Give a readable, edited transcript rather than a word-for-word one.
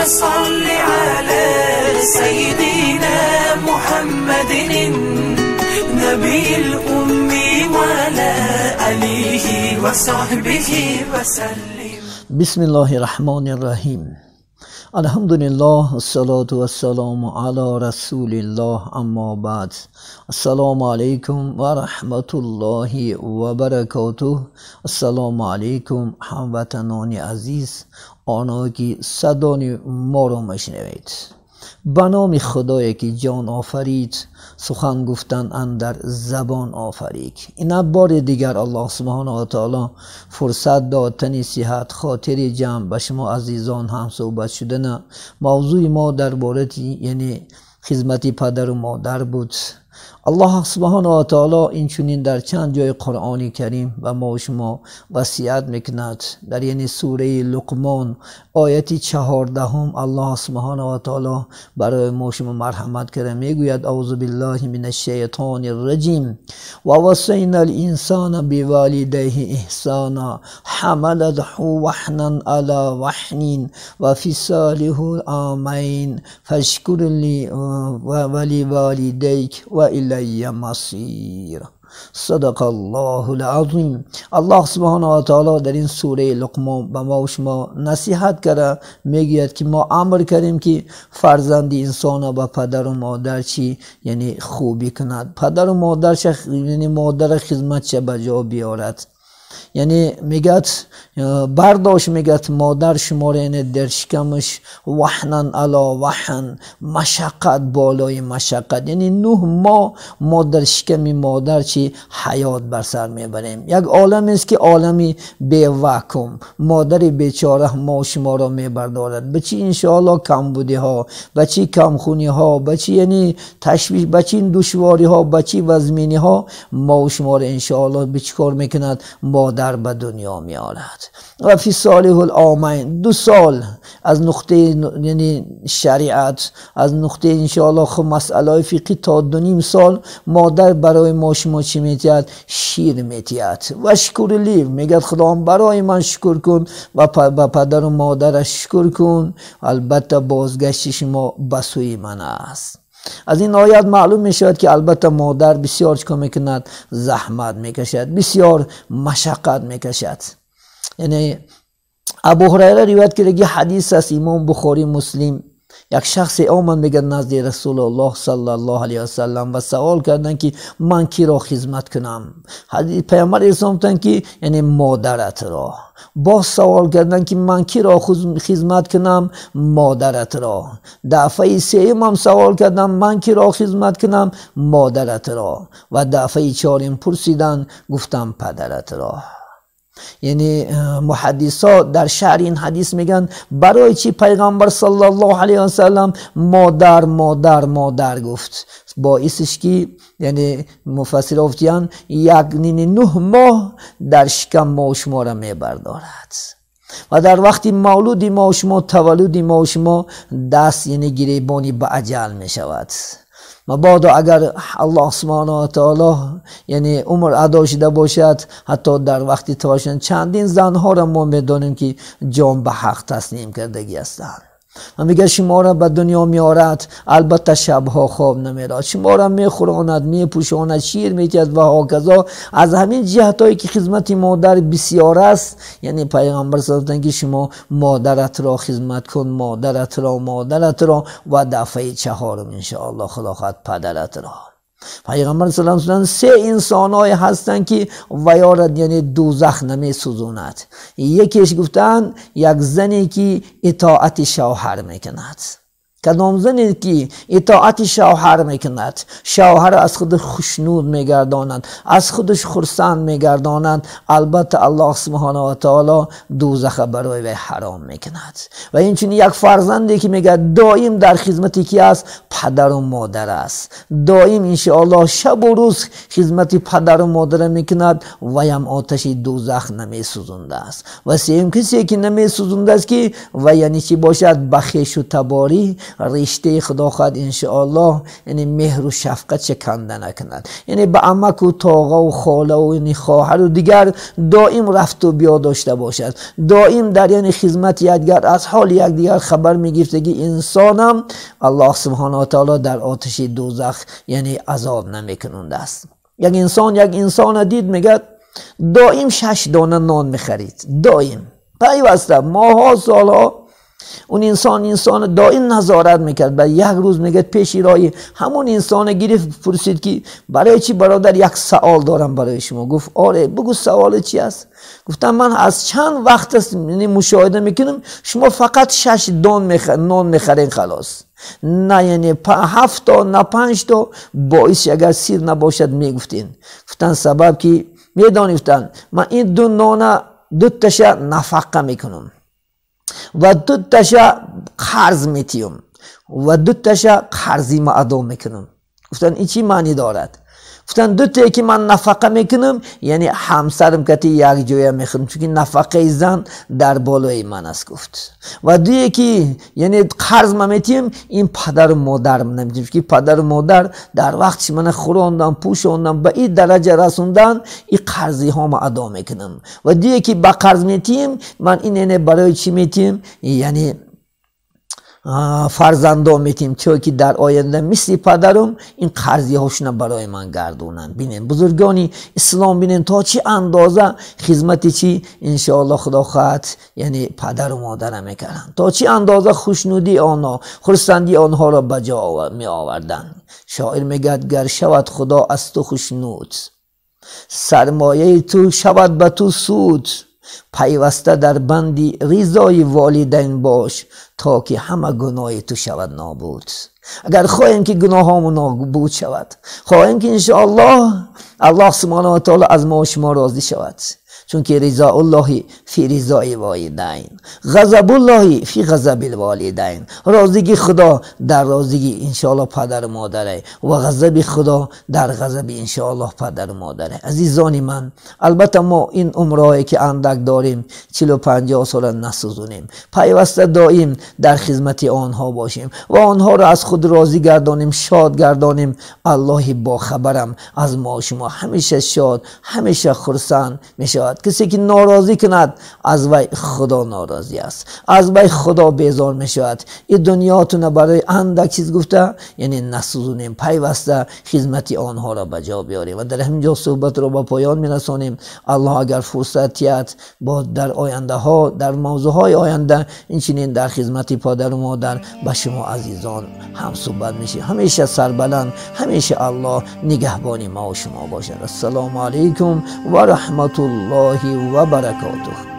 صل على سيدنا محمد النبي الأمي وعلى آله وصحبه وسلم. بسم الله الرحمن الرحیم. الحمدلله والصلاة والسلام علی رسول الله، اما بعد. السلام علیکم و رحمت الله و برکاته. السلام علیکم هموطنان عزیز، آنها که صدای ما را میشنوید. به نام خدایی که جان آفرید، سخن گفتن اندر زبان آفرید. این بار دیگر الله سبحانه و تعالی فرصت داد تنی صحت خاطر جمع به شما عزیزان هم صحبت شدن. موضوع ما درباره یعنی خدمت پدر و مادر بود. الله سبحانه و تعالی این چنین در چند جای قرآن کریم و ما شما وصیت میکند. در یعنی سوره لقمان آیت 14 الله سبحانه و تعالی برای ما شما مرحمت کرده میگوید: اعوذ بالله من الشیطان الرجیم و وصینا الانسان بوالدیه احسانا حملته وحنا علی وحن و فصاله عامین فاشکر لی ولوالدیک و الی مسیر. صدق الله العظیم. الله سبحانه و تعالی در این سوره لقمان به ما و شما نصیحت کرده میگوید که ما امر کردیم که فرزند انسان به پدر و مادر چی یعنی خوبی کند، پدر و مادر یعنی مادر خدمت چه به جا بیارد. یعنی میگد برداشت، میگد مادر شما را یعنی در شکمش وحنن علی وحن، مشقت بالای مشقت، یعنی 9 ماه ما در شکم مادر چی حیات بر سر میبریم. یک عالم است که عالمی بی وکم، مادر بیچاره ما شما را میبردارد. به چی انشاءالله کمبودی ها، به چی کمخونی ها، به چی یعنی تشویش، به چی دشواری ها، به چی وزمینی ها، ما شما را انشاءالله به چی کار میکند؟ مادر به دنیا میآورد. و فی صالح العامین، 2 سال از نقطه یعنی شریعت، از نقطه انشاءالله خب مسئله فقهی تا 2.5 سال مادر برای ما شما چی میتید؟ شیر میتید. و شکر لی، میگه خدا برای من شکر کن و به پدر و مادرش شکر کن، البته بازگشت شما به سوی من است. از این آیات معلوم می شود که البته مادر بسیار چکار میکند؟ زحمت میکشد، بسیار مشقت میکشد. یعنی ابو هریره روایت کرده که حدیث است امام بخاری مسلم، یک شخص آمد میگه نزد رسول الله صلی الله علیه و سلم و سوال کردن که من کی را خدمت کنم؟ پیامبر اسلام گفتند که یعنی مادرت را. باز سوال کردن که من کی را خدمت کنم؟ مادرت را. دفعه سوم هم سوال کردن من کی را خدمت کنم؟ مادرت را. و دفعه چهارم پرسیدن، گفتم پدرت را. یعنی محدثا در شرح این حدیث میگن برای چی پیغمبر صلی الله علیه و سلم مادر مادر مادر گفت؟ باعثش که یعنی مفسر گفتن یک 9 ماه در شکم ما و شما را میبردارد و در وقتی مولود ما و شما، تولد ما و شما، دست یعنی گریبانی به عجل میشود. مبادا اگر الله سبحانه و تعالی یعنی عمر ادا شده باشد، حتی در وقتی تولد چندین زنها را ما میدانیم که جان به حق تسلیم کردگی هستند. و میگه شما را به دنیا میارد، البته شبها خواب نمیراد، شما را میخوراند، میپوشاند، شیر میتید و هاکذا. از همین جهت هایی که خدمت مادر بسیار است، یعنی پیغمبر صلی الله علیه و که شما مادرت را خدمت کن، مادرت را، مادرت را، و دفعه 4 انشاءالله خدا خواهد پدرت را. پیغمبر صلی الله علیه و سلم 3 انسان‌های هستند که ویارد یعنی دوزخ نمیسوزاند. یکیش گفتن یک زنی که اطاعت شوهر میکند. کدام زنی که اطاعت شوهر میکند، شوهر از خود خوشنود میگرداند، از خودش خرسند میگرداند، البته الله سبحانه و تعالی دوزخ برای وی حرام میکند. و اینچنین یک فرزندی که میگه دائم در خدمت کی است؟ پدر و مادر است، دائم انشاءالله شب و روز خدمت پدر و مادر میکند و هم آتش دوزخ نمیسوزنده است. و سیم کسی که نمیسوزنده است که و یعنی چی باشد؟ بخیش و تباری رشته خدا خواهد انشاءالله یعنی مهر و شفقت شکنده نکند، یعنی به عمک و تاقا و خاله و یعنی خواهر و دیگر دائم رفت و بیا داشته باشد، دائم در یعنی خدمت یکدیگر از حال یکدیگر خبر میگرفتگی انسانم الله سبحانه و تعالی در آتش دوزخ یعنی عذاب نمیکننده است. یک انسان یک انسان دید میگه دائم 6 دانه نان میخرید، دائم پیوسته ماها سالها اون انسان دائم نظارت میکرد. بعد یک روز میگه پیش رای همون انسان گرفت پرسید که برای چی برادر یک سوال دارم برای شما. گفت آره بگو سوال چی است؟ گفتم من از چند وقت است مشاهده میکنم شما فقط 6 دانه نان میخرین خلاص، نه یعنی 7 تا نه 5 تا، باعث اگر سیر نباشد میگفتین. گفتن سبب که میدانستن من این دو نانه دو تاشه نفقه میکنم و دو تاشه قرض میتیم و دو تاشه قرضی ما ادا میکنم. گفتن این چی معنی دارد؟ گفتن دو تا که من نفقه میکنم یعنی همسرم کتی یک جویا میخورم چون نفقه زن در بالای من است گفت. و دو یکی یعنی قرض ما میتیم این پدر و مادرم نمیتیم که پدر و مادر در وقت من خوراندن پوشاندن به این درجه رسوندن این قرضی ها ما ادا میکنم. و دو یکی با قرض میتیم من این یعنی برای چی میتیم؟ یعنی فرزندان میتیم چون که در آینده مثل پدرم این قرضی هاشون برای من گردونن. بینین بزرگانی اسلام بینین تا چه اندازه خدمت چی انشاءالله خدا خواهد یعنی پدر و مادر میکردن، تا چه اندازه خوشنودی آنها خرسندی آنها را به جا می آوردن. شاعر میگه گر شود خدا از تو خوشنود، سرمایه تو شود به تو سود، پیوسته در بندی رضای والدین باش تا که همه گناه تو شود نابود. اگر خواهیم که گناهامون نابود شود، خواهیم که انشاءالله الله سبحانه و تعالی از ما و شما راضی شود، چون که رضا الله فی رضای والدین، غضب الله فی غضب الوالدین. راضیگی خدا در راضیگی انشاءالله پدر و مادره و غضب خدا در غضب انشاءالله پدر و مادره. عزیزان من، البته ما این عمرهایی که اندک داریم 40 و 50 سال نسوزونیم، پیوسته دائم در خدمت آنها باشیم و آنها را از خود راضی گردانیم، شاد گردانیم. الله با خبرم از ما شما همیشه شاد، همیشه خرسند میشود. کسی که ناراضی کند از وی خدا ناراضی است، از وی خدا بیزار می شود. این دنیاتون برای اندک چیز گفته یعنی نسوزونیم، پیوسته خدمت آنها را به جا بیاریم. و در همینجا صحبت را به پایان می رسانیم. الله اگر فرصت یاد با در آینده ها در موضوع های آینده این چنین در خدمت پدر و مادر به شما عزیزان هم صحبت میشه. همیشه سربلند، همیشه الله نگهبان ما و شما باشد. السلام علیکم و رحمت الله و برکاته.